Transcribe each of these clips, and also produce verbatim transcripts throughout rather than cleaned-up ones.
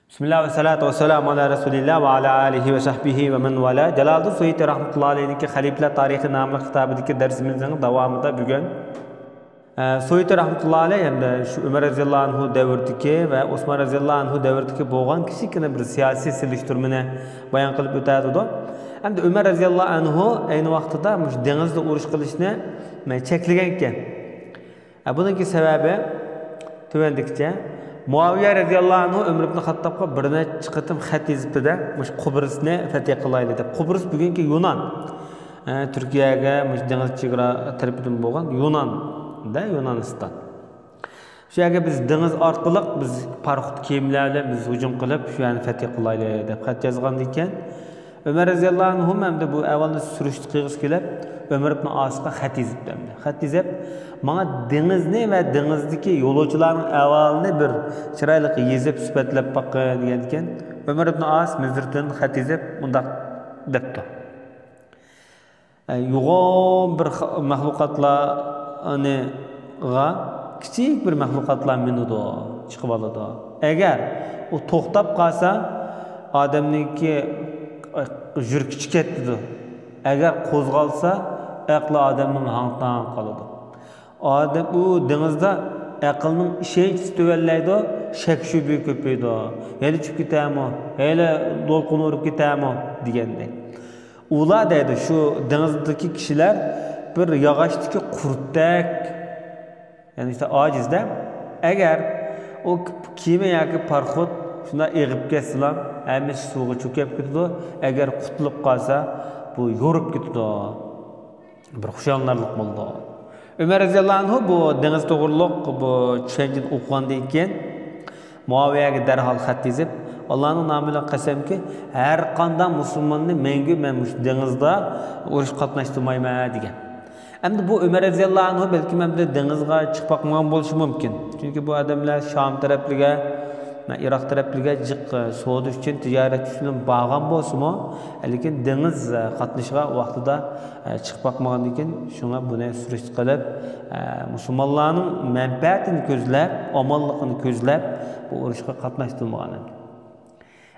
بىسمىللا ۋەسسالاتۇ ۋەسسالامۇ ئالا رەسۇلىللا ۋە ئالا ئالىھى ۋە سەھبىھى ۋە مەن ۋالا. جالالىدىن سۇيۇتى رەھمەتۇللا ئەلەيھنىڭكى خەلىپىلەر تارىخى ناملىق كىتابىدىكى دەرسىمىزنىڭ داۋامىدا بۈگۈن، ئە، سۇيۇتى رەھمەتۇللا ئەلەيھ ھەمدە شۇ ئۆمەر رەزىياللا ئەنھۇ دەۋرىدىكى ۋە ئوسمان رەزىياللا ئەنھۇ دەۋرىدىكى بولغان كىچىككىنە بىر سىياسىي سېلىشتۇرمىنى بايان قىلىپ ئۆتەتىدۇ. ھەمدە ئۆمەر رەزىياللا ئەنھۇ ئەينى ۋاقتىدا مۇشۇ دېڭىزدا ئۇرۇش قىلىشنى، مە، چەكلىگەنكەن. ھە، بۇنىڭكى سەۋەبى تۆۋەندىكىچە. مۇئاۋىيە رەزىياللا ئەنھۇ ئۆمەر ئىبن خەتتابقا بىر نەچچە قېتىم خەت يېزىپتۇ-دە، مۇشۇ قۇبرىسنى فەتھى قىلايلى دەپ. قۇبرىس بۈگۈنكى يۇنان. ھە، تۈركىيەگە مۇشۇ دېڭىز چېگرا تەرىپىدىن بولغان يۇناندا، يۇنانىستان. شۇ يەرگە بىز دېڭىز ئارقىلىق، بىز پاراخوت كېمىلەر بىلەن بىز ھۇجۇم قىلىپ، شۇ يەرنى فەتھى قىلايلى دەپ خەت يازغاندىكەن. ئۆمەر رەزىياللا ئەنھۇ ھەمدە بۇ ئەھۋالنى سۈرۈشتە قىلغۇسى كېلىپ، ئۆمەر ئىبن ئاسقا خەت يېزىپتۇ ھەمدە. خەت يېزىپ، ماڭا دېڭىزنى ۋە دېڭىزدىكى يولۇچىلارنىڭ ئەھۋالىنى بىر چىرايلىق يېزىپ سۈپەتلەپ باققىن دېگەنكەن. ئۆمەر ئىبن ئاس مىزىرتىن خەت يېزىپ مۇنداق دەپتۇ. ئە، يوغان بىر خ-، مەخلۇقاتلارغا كىچىك بىر مەخلۇقاتلار مىنىدۇ، چىقىۋالىدۇ. ئەگەر ئۇ توختاپ قالسا، ئادەمنىڭكى، ئە، يۈرىكى چىقىپ كېتىدۇ. ئەگەر قوزغالسا، ئەقلى ئادەمنىڭ ھاڭ-تاڭ قالىدۇ. ئادەم ئۇ دېڭىزدا ئەقىلنىڭ ئىشەنچىسى تۆۋەنلەيدۇ، شەك-شۈبھە كۆپىيىدۇ. ھېلى چۈشۈپ كېتەرمۇ؟ ھېلى دولقۇن ئۇرۇپ كېتەرمۇ؟ دېگەندەك. ئۇلار دەيدۇ، شۇ دېڭىزدىكى كىشىلەر بىر ياغاچتىكى قۇرتتەك، يەنى ئىشتە ئاجىزدە. ئەگەر ئۇ كېمە ياكى پاراخوت شۇنداق ئېغىپ كەتسىلا، ھەممىسى سۇغا چۆكۈپ كېتىدۇ. ئەگەر قۇتۇلۇپ قالسا، بۇ يورۇپ كېتىدۇ. بىر خۇشاللىنارلىق بولىدۇ. ئۆمەر رەزىياللا ئەنھۇ بۇ دېڭىز توغرۇلۇق بۇ چۈشەنچىنى ئوقۇغاندىن كېيىن، مۇئاۋىيەگە دەرھال خەت يېزىپ، «ئاللانىڭ نامى بىلەن قەسەمكى، ھەر قانداق مۇسۇلماننى مەڭگۈ مەن مۇشۇ دېڭىزدا ئۇرۇشقا قاتناشتۇرمايمەن» دېگەن. ئەمدى بۇ ئۆمەر رەزىياللا ئەنھۇ بەلكىم ئەمدى دېڭىزغا چىقىپ باقمىغان بولۇشى مۇمكىن. چۈنكى بۇ ئادەملەر شام تەرەپلىرىگە، ئىراق تەرەپلىرىگە جىق، ئە، سودا ئۈچۈن، تىجارەت ئۈچۈن بارغان بولسىمۇ، لېكىن دېڭىز، ئە، قاتنىشىغا ۋاقتىدا، ئە، چىقىپ باقمىغاندىن كېيىن، شۇڭا بۇنى سۈرۈشتە قىلىپ، ئە، مۇسۇلمانلارنىڭ مەنپەئەتىنى كۆزلەپ، ئامانلىقىنى كۆزلەپ، بۇ ئۇرۇشقا قاتناشتۇرمىغان ئىدى.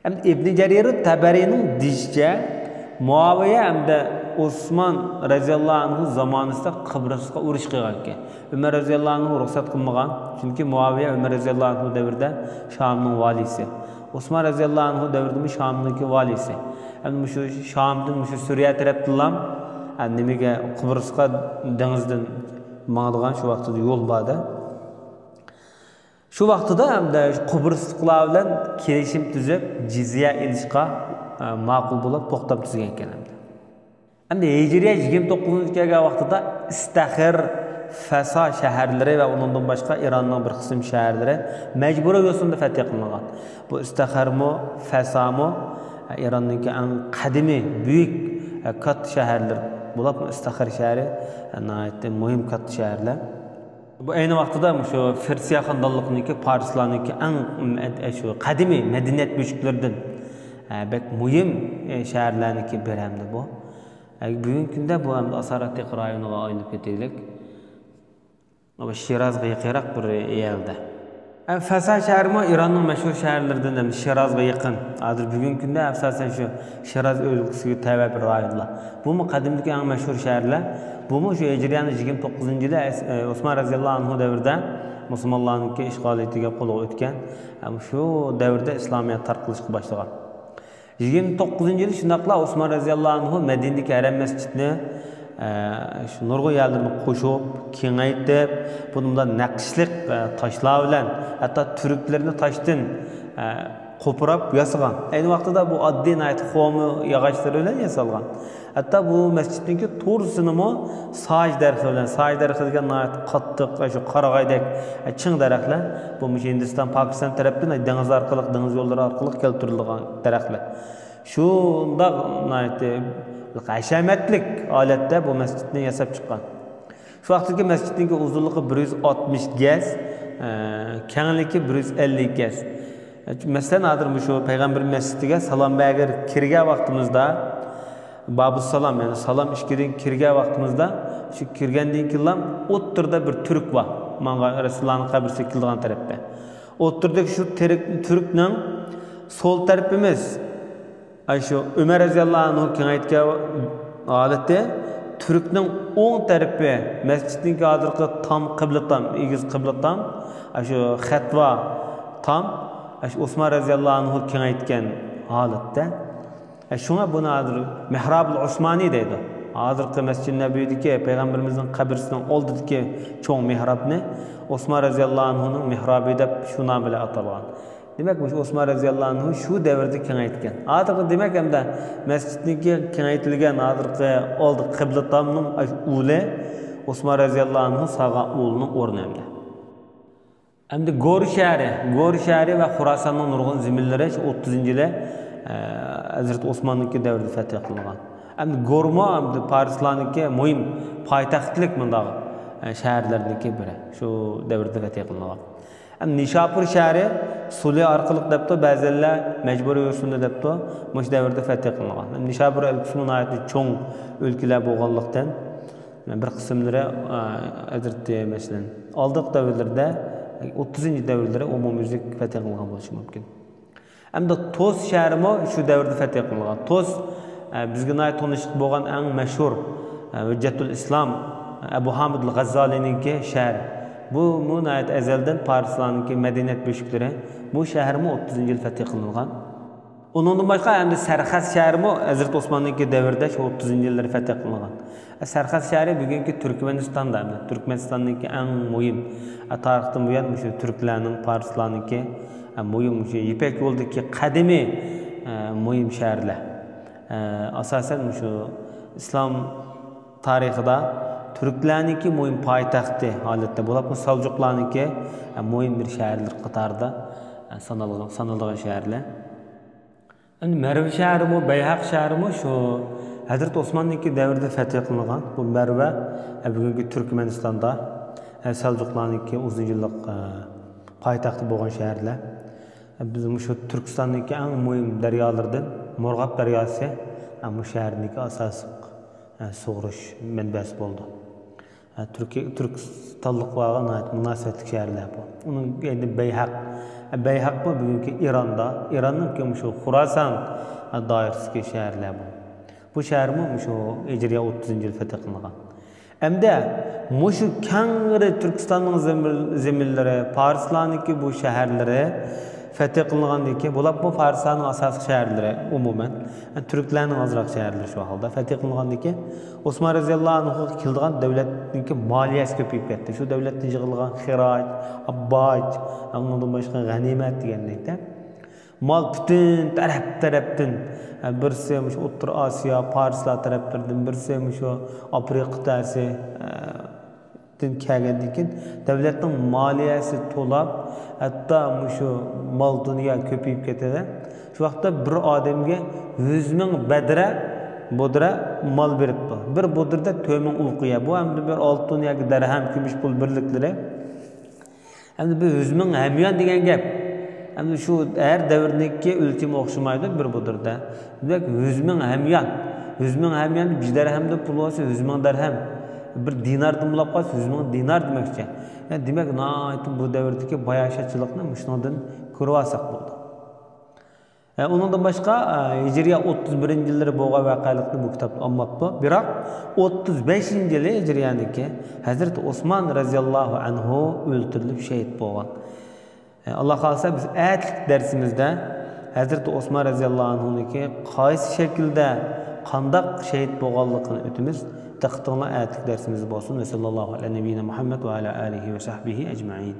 ئەمدى ئىبنى جەرىر تەبەرىنىڭ دېيىشىچە، مۇئاۋىيە ھەمدە ئوسمان رەزىياللا ئەنھۇ زامانىسىدا قىبرىسقا ئۇرۇش قىلغانىكەن. ئۆمەر رەزىياللا ئەنھۇ رۇخسەت قىلمىغان، چۈنكى مۇئاۋىيە ئۆمەر رەزىياللا ئەنھۇ دەۋرىدە شامنىڭ ۋالىيسى، ئوسمان رەزىياللا ئەنھۇ دەۋرىدىمۇ شامنىڭكى ۋالىيسى. ئەمدى مۇشۇ شامدىن، مۇشۇ سۈرىيە تەرەپتىنلا، ئە، نېمىگە، قىبرىسقا دېڭىزدىن ماڭىدىغان شۇ ۋاقتىدا يول بار-دە. شۇ ۋاقتىدا ھەمدە شۇ قۇبرىسلىقلار بىلەن كېلىشىم تۈزۈپ، جىزيە ئېلىشقا، ئە، ماقۇل بولۇپ، توختام تۈزگەنكەن ئەمدى. ئەمدى ھىجرىيە يىگىرمە توققۇزىنچى كەلگەن ۋاقتىدا ئىستەخىر، فەسا شەھەرلىرى ۋە ئۇنىڭدىن باشقا ئىراننىڭ بىر قىسىم شەھەرلىرى مەجبۇرىي يوسۇندا فەتھى قىلىنغان. بۇ ئىستەخىرمۇ، فەسامۇ، ئە، ئىراننىڭكى ئەڭ قەدىمىي، بۈيۈك، ئە، كاتتا شەھەرلىرى بولۇپ، ئىستەخىر شەھىرى، ئە، ناھايىتى مۇھىم كاتتا شەھەرلەر. بۇ ئەينى ۋاقتىدا مۇشۇ پېرسىيە خانىدانلىقىنىڭكى، پارسلارنىڭكى ئەڭ مەد-، شۇ قەدىمىي مەدەنىيەت بۆشۈكلىرىدىن، ھە، بەك مۇھىم، ئە، شەھەرلەرنىڭكى بىرى ئەمدى بۇ. ھە، بۈگۈنكى كۈندە بۇ ئەمدى ئاسارەتلىك رايونىغا ئايلىنىپ كېتىگلىك. بۇ شىرازغا يېقىنراق بىر يەردە. ئە، فەسا شەھىرىمۇ ئىراننىڭ مەشھۇر شەھەرلىرىدىن، ئەمدى شىرازغا يېقىن. ھازىر بۈگۈنكى كۈندە ئاساسەن شۇ شىراز ئۆلكىسىگە تەۋە بىر رايونلار. بۇمۇ قەدىمدىكى ئەڭ مەشھۇر شەھەرلەر. بۇمۇ شۇ ھىجرىيەنىڭ يىگىرمە توققۇزىنچى يىلى ئەس-، ئە، ئوسمان رەزىياللاھۇ ئەنھۇ دەۋرىدە مۇسۇلمانلارنىڭكى ئىشغالىيىتىگە، قولىغا ئۆتكەن. ھەم شۇ دەۋردە ئىسلامىيەت تارقىلىشقا باشلىغان. يىگىرمە توققۇزىنچى يىلى شۇنداقلا ئوسمان رەزىياللاھۇ ئەنھۇ مەدىنىدىكى ھەرەم مەسچىتنى، ئە، شۇ نۇرغۇن يەرلىرىنى قوشۇپ، كېڭەيتىپ، بۇنى بۇنداق نەقىشلىق، ئە، تاشلار بىلەن، ھەتتا تۈركلىرىنى تاشتىن، ئە، قوپۇراپ ياسىغان. ئەينى ۋاقتىدا بۇ ئاددىي ناھايىتى خورما ياغاچلىرى بىلەن ياسالغان. ھەتتا بۇ مەسچىتنىڭكى تورۇسىنىمۇ ساج دەرىخى بىلەن، ساج دەرىخى دېگەن ناھايىتى قاتتىق، شۇ قارىغايدەك چىڭ دەرەخلەر. بۇ مۇشۇ ھىندىستان، پاكىستان تەرەپتىن دېڭىز ئارقىلىق، دېڭىز يوللىرى ئارقىلىق كەلتۈرۈلىدىغان دەرەخلەر. شۇنداق ناھايىتى ھەشەمەتلىك ھالەتتە بۇ مەسچىتنى ياساپ چىققان. شۇ ۋاقىتتىكى مەسچىتنىڭكى ئۇزۇنلۇقى بىر يۈز ئاتمىش گەز، ئە، كەڭلىكى بىر يۈز ئەللىك گەز. مەسىلەن، ھازىر مۇشۇ پەيغەمبەر مەسچىتىگە سالام بەرگىلى كىرگەن ۋاقتىمىزدا، بابۇسسالام، يەنى سالام ئىشىكىدىن كىرگەن ۋاقتىمىزدا، شۇ كىرگەندىن كېيىنلا ئوتتۇرىدا بىر تۈرك بار. ماڭغان رەسۇلۇللانىڭ قەبرىسىگە كېلىدىغان تەرەپتە. ئوتتۇرىدىكى شۇ تىرىك-، تۈركنىڭ سول تەرىپىمىز، ئاشۇ ئۆمەر رەزىياللاھۇ ئەنھۇ كېڭەيتكەن ھالىتى، تۈركنىڭ ئوڭ تەرىپى، مەسچىتنىڭكى ھازىرقى تام، قىبلە تام، ئېگىز قىبلە تام، ئاشۇ خەتۋا تام، ئاشۇ ئوسمان رەزىياللاھۇ ئەنھۇ كېڭەيتكەن ھالەتتە. ئە، شۇڭا بۇنى ھازىر مېھرابۇل ئوسمانى دەيدۇ. ھازىرقى مەسچىدى نەبىۋىدىكى پەيغەمبىرىمىزنىڭ قەبرىسىنىڭ ئالدىدىكى چوڭ مېھرابنى ئوسمان رەزىياللاھۇ ئەنھۇنىڭ مېھرابى دەپ شۇ نام بىلەن ئاتالغان. دېمەك، مۇشۇ ئوسمان رەزىياللاھۇ ئەنھۇ شۇ دەۋردە كېڭەيتكەن. ھازىرقى، دېمەك، ئەمدى مەسچىتنىڭكى كېڭەيتىلگەن ھازىرقى ئالدى قىبلە تامنىڭ ئۇلى ئوسمان رەزىياللاھۇ ئەنھۇ سالغان ئۇلىنىڭ ئورنى ئەمدى. ئەمدى گورى شەھىرى، گورى شەھىرى ۋە خوراساننىڭ نۇرغۇن زېمىنلىرى شۇ ئوتتۇزىنچى يىلى، ئە، ھەزرىتى ئوسماننىڭكى دەۋرىدە فەتھى قىلىنغان. ئەمدى گورمۇ ئەمدى پارسلارنىڭكى مۇھىم پايتەختلىك مۇنداق، ئە، شەھەرلەرنىڭكى بىرى. شۇ دەۋردە فەتھى قىلىنغان. ئەمدى نىشاپۇر شەھىرى سۇلى ئارقىلىق دەپتۇ، بەزىلەر مەجبۇرىي يوسۇندا دەپتۇ، مۇشۇ دەۋردە فەتھى قىلىنغان. ئەمدى نىشاپۇر ئۆلكىسىمۇ ناھايىتى چوڭ ئۆلكىلەر بولغانلىقتىن، بىر قىسىملىرى، ئە، ھەزرىتى، مەسىلەن، ئالدىنقى دەۋرلىرىدە، ئوتتۇزىنچى دەۋرلىرى ئومۇميۈزلۈك فەتھى قىلىنغان بولۇشى مۇمكىن. ئەمدى توس شەھىرىمۇ شۇ دەۋردە فەتھى قىلىنغان. توس، ئە، بىزگە ناھايىتى تونۇشلۇق بولغان ئەڭ مەشھۇر، ئە، ھۆججەتۇل ئىسلام، ئەبۇ ھامىدۇل غەززالىنىڭكى شەھىرى. بۇمۇ ناھايىتى ئەزەلدىن پارسلارنىڭكى مەدەنىيەت بۆشۈكلىرى. بۇ شەھەرمۇ ئوتتۇزىنچى يىل فەتھى قىلىنغان. ئۇنىڭدىن باشقا ئەمدى سەرخەس شەھىرىمۇ ھەزرىتى ئوسماننىڭكى دەۋرىدە شۇ ئوتتۇزىنچى يىللىرى فەتھى قىلىنغان. سەرخەس شەھىرى بۈگۈنكى تۈركمەنىستاندا، ئەمدى تۈركمەنىستاننىڭكى ئەڭ مۇھىم، تارىختىن بۇيان مۇشۇ تۈركلەرنىڭ، پارسلارنىڭكى، مۇھىم مۇشۇ يىپەك يولىدىكى قەدىمىي، مۇھىم شەھەرلەر. ئاساسەن مۇشۇ ئىسلام تارىخىدا تۈركلەرنىڭكى مۇھىم پايتەختى ھالەتتە بولۇپمۇ سەلجۇقلارنىڭكى مۇھىم بىر شەھەرلىرى قاتارىدا سانالغان، سانىلىدىغان شەھەرلەر. ئەمدى مەرۋ شەھىرىمۇ، بەيھەق شەھىرىمۇ شۇ ھەزرىتى ئوسماننىڭكى دەۋرىدە فەتھى قىلىنغان. بۇ مەرۋە، ئە، بۈگۈنكى تۈركمەنىستاندا، ئە، سەلجۇقلارنىڭكى ئۇزۇن يىللىق، ئە، پايتەختى بولغان شەھەرلەر. ئە، بىز مۇشۇ تۈركىستاننىڭكى ئەڭ مۇھىم دەريالىرىدىن مۇرغاب دەرياسى، ئە، مۇشۇ شەھەرنىڭكى ئاساسلىق، ئە، سۇغۇرۇش مەنبەسى بولىدۇ. ھە، تۈركىي، تۈركىستانلىقلارغا ناھايىتى مۇناسىۋەتلىك شەھەرلەر بۇ. ئۇنىڭ يەنى بەيھەق. ھە، بەيھەقمۇ بۈگۈنكى ئىراندا، ئىراننىڭكى مۇشۇ خوراسان، ھە، دائىرىسىدىكى شەھەرلەر بۇ. بۇ شەھەرمۇ مۇشۇ ھىجرىيە ئوتتۇزىنچى يىل فەتھى قىلىنغان. ئەمدى مۇشۇ كەڭرى تۈركىستاننىڭ زېمىن-، زېمىنلىرى، پارسلارنىڭكى بۇ شەھەرلىرى، فەتھى قىلىنغاندىن كېيىن، بۇلارمۇ پارسلارنىڭ ئاساسلىق شەھەرلىرى ئومۇمەن، تۈركلەرنىڭ ئازراق شەھەرلىرى شۇ ھالدا فەتھى قىلىنغاندىن كېيىن، ئوسمان رەزىياللاھۇ ئەنھۇغا كېلىدىغان دەۋلەتنىڭكى مالىيەسى كۆپىيىپ كەتتى. شۇ دەۋلەتتىن يىغىلغان خىراج، باج، ئۇنىڭدىن باشقا غەنىيمەت دېگەندەك مال پۈتۈن تەرەپ-تەرەپتىن، بىرسى مۇشۇ ئوتتۇرا ئاسىيا، پارسلار تەرەپلىرىدىن، بىرسى مۇشۇ ئافرىقا تەسى، دىن كەلگەندىن كېيىن دەۋلەتنىڭ مالىيەسى تولاپ، ھەتتا مۇشۇ مال دۇنيا كۆپىيىپ كېتىدۇ. شۇ ۋاقىتتا بىر ئادەمگە يۈز مىڭ بەدرە، بۇدرە مال بېرىپتۇ. بىر بۇدرىدا تۆت مىڭ ئۇقىيە. بۇ ئەمدى بىر ئالتۇن ياكى دەرھەم، كۈمۈش پۇل بىرلىكلىرى. ئەمدى بۇ يۈز مىڭ ھەميان دېگەن گەپ. ئەمدى شۇ ھەر دەۋرنىڭكى ئۆلچىمى ئوخشىمايدۇ بىر بۇدرىدا. دېمەك، يۈز مىڭ ھەميان. يۈز مىڭ ھەميان بىر دەرھەمدىن پۇل بولسا، يۈز مىڭ دەرھەم. بىر دىناردىن بولۇپ قالسا، يۈز مىڭ دىنار دېمەكچى. يا، دېمەك، ناھايىتى بۇ دەۋردىكى باياشاتچىلىقنى مۇشۇنىڭدىن كۆرۈۋالساق بولىدۇ. ئە، ئۇنىڭدىن باشقا، ئە، ھىجرىيە ئوتتۇز بىرىنچى يىللىرى بولغان ۋەقەلىكنى بۇ كىتابتا ئالماپتۇ. بىراق، ئوتتۇز بەشىنچى يىلى ھىجرىيەنىڭكى ھەزرىتى ئوسمان رەزىياللاھۇ ئەنھۇ ئۆلتۈرۈلۈپ شېھىت بولغان. ئاللا خالىسا، بىز ئەتىلىك دەرسىمىزدە ھەزرىتى ئوسمان رەزىياللاھۇ ئەنھۇنىڭكى قايسى شەكىلدە، قانداق شېھىت بولغانلىقىنى ئۆتىمىز. دىققىتىڭلار ئەتىلىك دەرسىمىزدە بولسۇن. ۋەسەللاللاھۇ ئەلە نەبىييىنا مۇھەممەد ۋە ئەلە ئالىھى ۋە سەھبىھى ئەجمەئىن.